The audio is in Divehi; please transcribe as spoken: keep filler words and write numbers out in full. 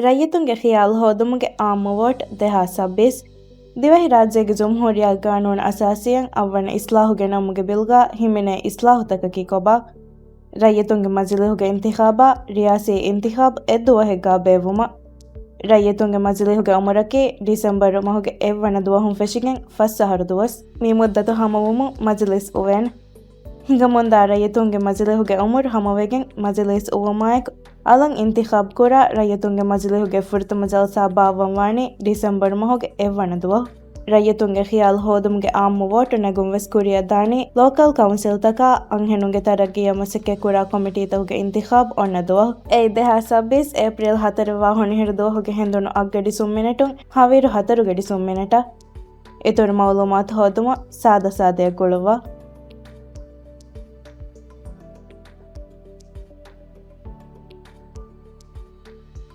ރައްޔިތުންގެ ޚިޔާލު ހޯދުމުގެ އާއްމު ވޯޓް ދެހާސް ސައްބީސް. ދިވެހިރާއްޖޭގެ ޖުމްހޫރިއްޔާގެ ގާނޫނު އަސާސީއަށް އަށްވަނަ އިސްލާހުގެ ނަމުގެ ބިލްގަ ހިމެނޭ އިސްލާހުތަކަކީ ކޮބާ؟ ރައްޔިތުންގެ މަޖިލީހުގެ އިންތިޚާބާ، ރިޔާސީ އިންތިޚާބް އެއްދުވަހެއްގަ ބޭއްވުމަށް. ރައްޔިތުންގެ މަޖިލީހުގެ އުމުރަކީ ޑިސެމްބަރު މަހުގެ އެއްވަނަ ދުވަހުން ފެށިގެން ފަސް އަހަރު ދުވަސް. މި މުއްދަތު ހަމަވުމުން މަޖިލީސް އުވޭނެ. ހިނގަމުންދާ ރައްޔިތުންގެ މަޖިލީހުގެ އުމުރު ހަމަވެގެން މަޖިލީސް އުވުމާއެކު، އަލަށް އިންތިޚާބް ކުރާ ރައްޔިތުންގެ މަޖިލީހުގެ ފުރަތަމަ ޖަލްސާ ބާއްވަންވާނީ ޑިސެމްބަރު މަހުގެ އެއްވަނަ ދުވަހު. ރައްޔިތުންގެ ޚިޔާލު ހޯދުމުގެ އާއްމު ވޯޓު ނެގުން ވެސް ކުރިއަށް ދާނީ ލޯކަލް ކައުންސިލްތަކާ އަންހެނުންގެ ތަރައްގީއަށް މަސައްކަތް ކުރާ ކޮމިޓީތަކުގެ އިންތިޚާބް އޮންނަ ދުވަހު. އެއީ ދެހާސް ސައްބީސް އޭޕްރީލް ހަތަރެއްވާ ހޮނިހިރު ދުވަހުގެ ހެނދުނު އަށްގަޑި ސުން މިނެޓުން ހަވީރު ހަތަރު ގަޑި ސުން މިނެޓަށް. އިތުރު މައުލޫމާތު ހޯދުމަށް ސާދަ ސާދައަށް ގުޅުއްވާ.